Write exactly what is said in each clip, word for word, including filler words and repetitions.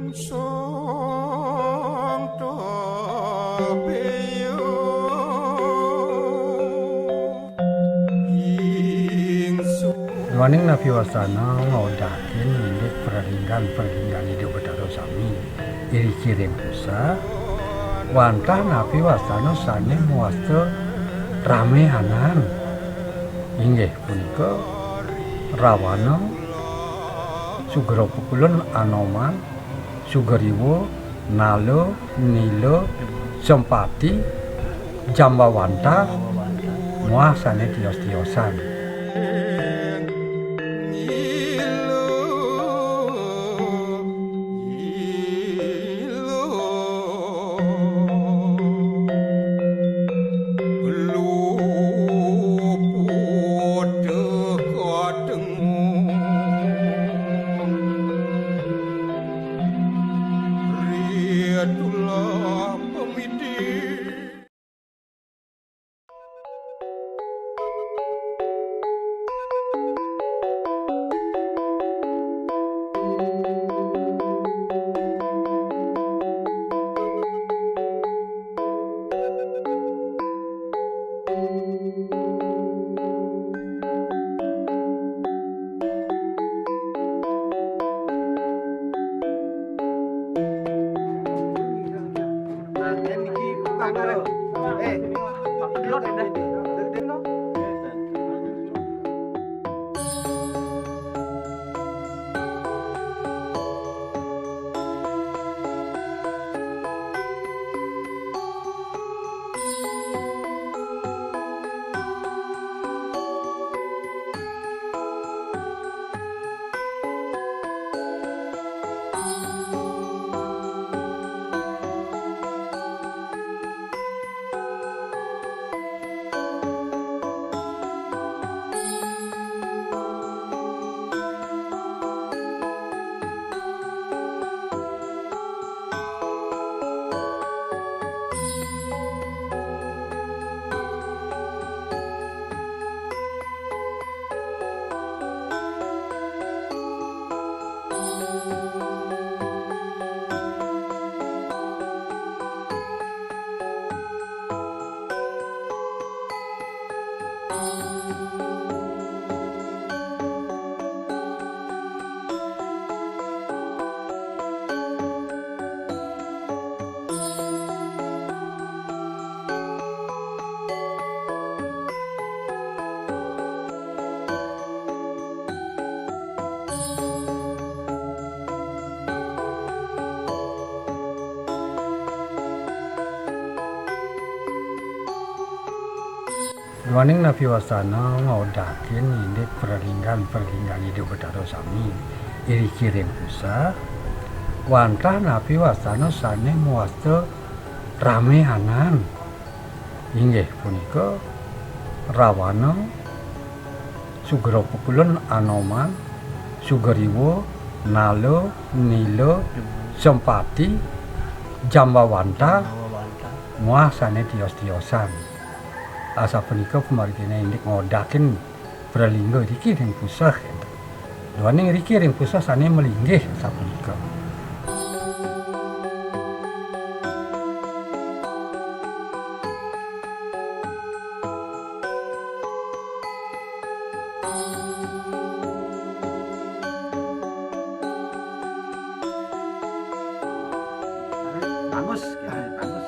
Duaning napi wasana ngaodakin indik pralinggan-pralinggan Ida Betara sami iriki ring puseh, wantah napi wasana sane mawasta rameanan, inggih punika Rawana, Sugra Pukulan, Anoman, Sugriwa, Nala, Nila, Sempati, Jambawanta, muah sane tios-tiosan. Duaning napi wasana ngaodakin indik pralinggan-pralinggan Ida Betara sami iriki ring puseh, wantah napi wasana sane mawasta rameanan, inggih punika Rawana, Sugra Pukulan, Anoman, Sugriwa, Nala, Nila, Sempati, Jambawanta, muah sane tios-tiosan. Asapunika pamargine indik ngodakin pralingga iriki ring puseh. Duaning iriki ring puseh sane malinggih sapunika. Bagus, bagus.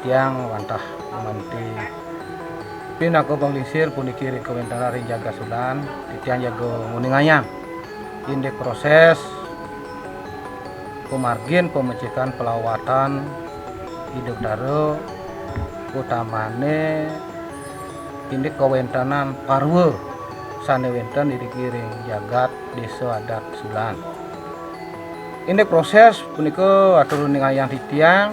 Tiang wantah manti pinaka panglingsir puniki ring kawéntenan ring jagat Sulan, titiang jaga nguningayang indik proses pamargin pamecikan palawatan Ida Betara, utamané indik kawéntenan parwa sané wénten iriki ring jagat Désa Adat Sulan. Indik proses punika atur nguningayang titiang,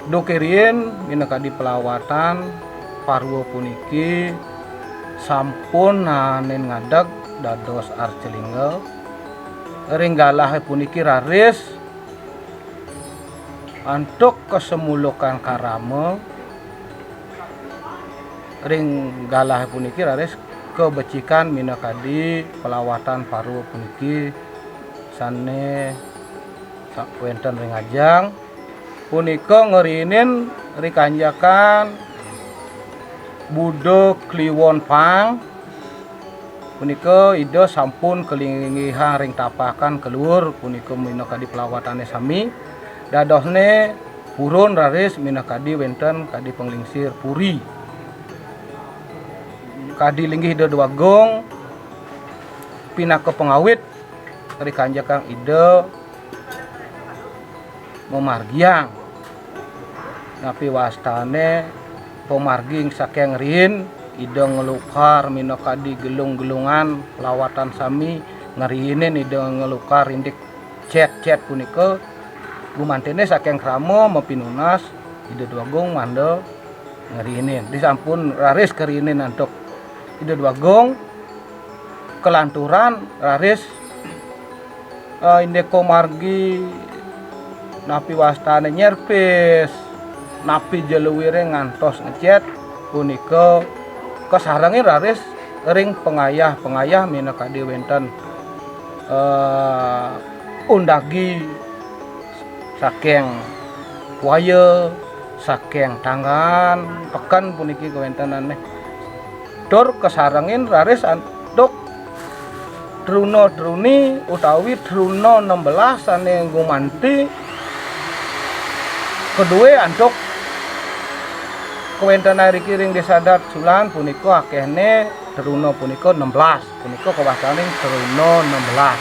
duké riin minakadi palawatan parwa puniki sampun naenin ngadeg dados arca lingga. Ring galahé puniki raris antuk kasemulukan karama. Ring galahé puniki raris kabecikan minakadi palawatan parwa puniki sané sa-, wénten ring ajeng punika ngriinin ring kanjekan Buda Kliwon Pang. Punika Ida sampun kalinggihang ring tapakan kaluhur punika minakadi palawatané sami. Dadosné purun raris minakadi wénten kadi panglingsir puri. Kadi linggih Ida Déwagung pinaka pangawit ring kanjekan Ida mamargiang. Napi wastané pamargi saking riin Ida nglukar minakadi gelung-gelungan lawatan sami, ngriinin Ida nglukar indik cet-cet punika gumantiné saking krama mapinunas Ida Déwagung mangda ngriinin. Disampun raris kariinin antuk Ida Déwagung, kalanturan raris, eh, indik pamargi napi wastané nyerpis, napi jeluiré ngantos ngecet, punika kasarengin raris ring pangayah-pangayah minakadi wénten, eh, undagi saking waya, saking tanggahan peken puniki kawéntenané. Tur kasarengin raris antuk truna-truni utawi truna nem belas sané gumanti kadué antuk kawéntenan iriki ring Désa Adat Sulan punika akéhné truna punika nem belas. Punika kawastanin truna nem belas.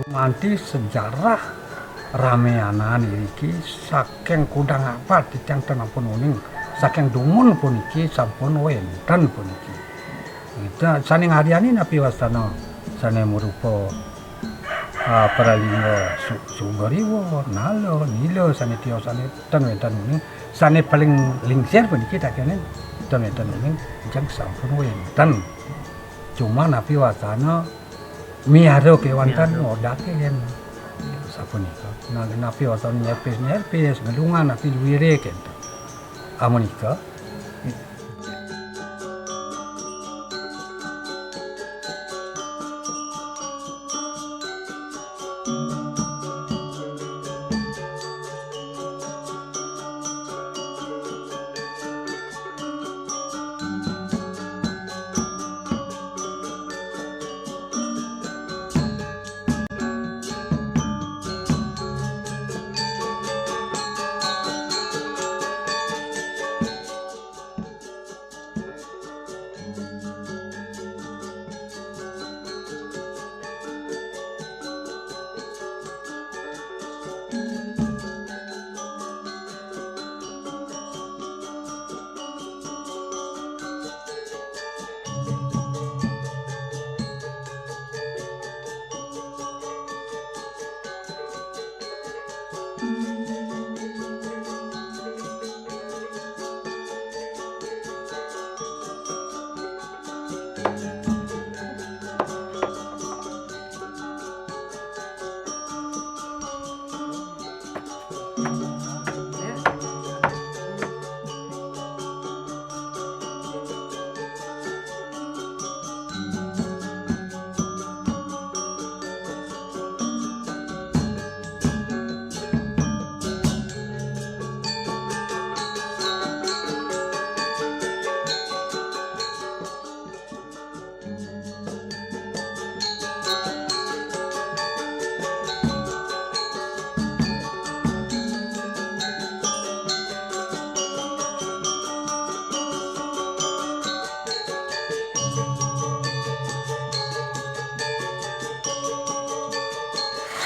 Nganti sejarah rameanan iriki saking kudang abad titiang ten ampun uning, saking dumun puniki sampun wenten puniki. Kita sane ngaryani napi wastana sane marupa, ah, pralingga su-, Sugriwa, Nala, Nila sane tiosane ten wenten uning, sane paling lingsir puniki takenin ten wenten uning, jang sampun wenten. Cuma napi wastana miara kewanten ngodake yen sapunika. Nah, napi wastana nyerpis-nyerpis, ngelungan napi luire kento. Amunika.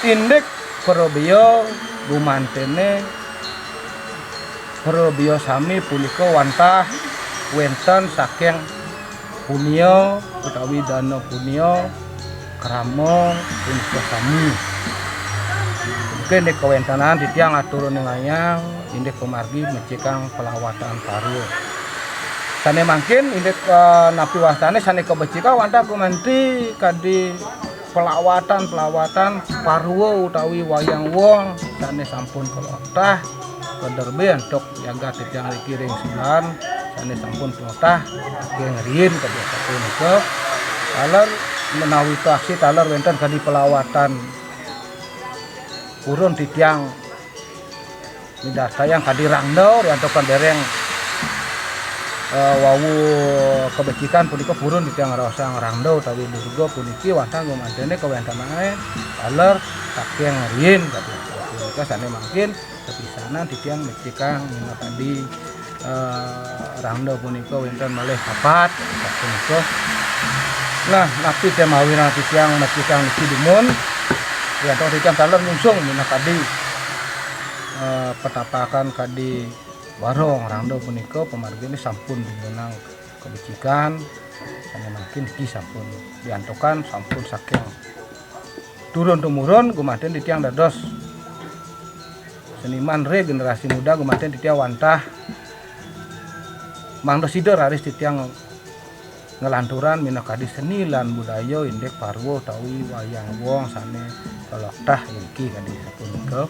Indik prabéa gumantene prabéa sami punika wantah wenten saking punia utawi dana punia krama punika sami. Mungkin indik kawentenan titiang atur ningayang indik pamargi mecikang pelawatan parwa. Sane mangkin indik, eh, napi wastane sane kabecikang wantah gumanti kadi pelawatan-pelawatan parwa utawi wayang wong sane sampun kaloktah kaderbe antuk jagat titiang riki ring Silan sane sampun kaloktah saking riin kadi sapunika. Taler menawi aksi taler wenten kadi pelawatan purun titiang midartayang kadi rangda riantukan dereng, eh, wau kabecikan punika purun titiang ngraosang rangda utawi durga puniki wantah gumantene kawentenane taler saking riin kadi punika sane mangkin sapisanan titiang mecikang minakadi, eh, rangda punika wenten malih papat punika. Nah, napi te mawinan titiang mecikang niki dumun? Riantukan titiang taler nyungsung minakadi eh, petapakan kadi warong rangda punika pamargine sampun dumunung kabecikan sane mangkin niki sampun diantukan sampun saking turun tumurun gumanten titiang dados seniman re generasi muda gumanten titiang wantah mangda sida raris titiang nglanturan minakadi seni lan budaya indik parwa utawi wayang wong sane kaloktah iriki kadi sapunika.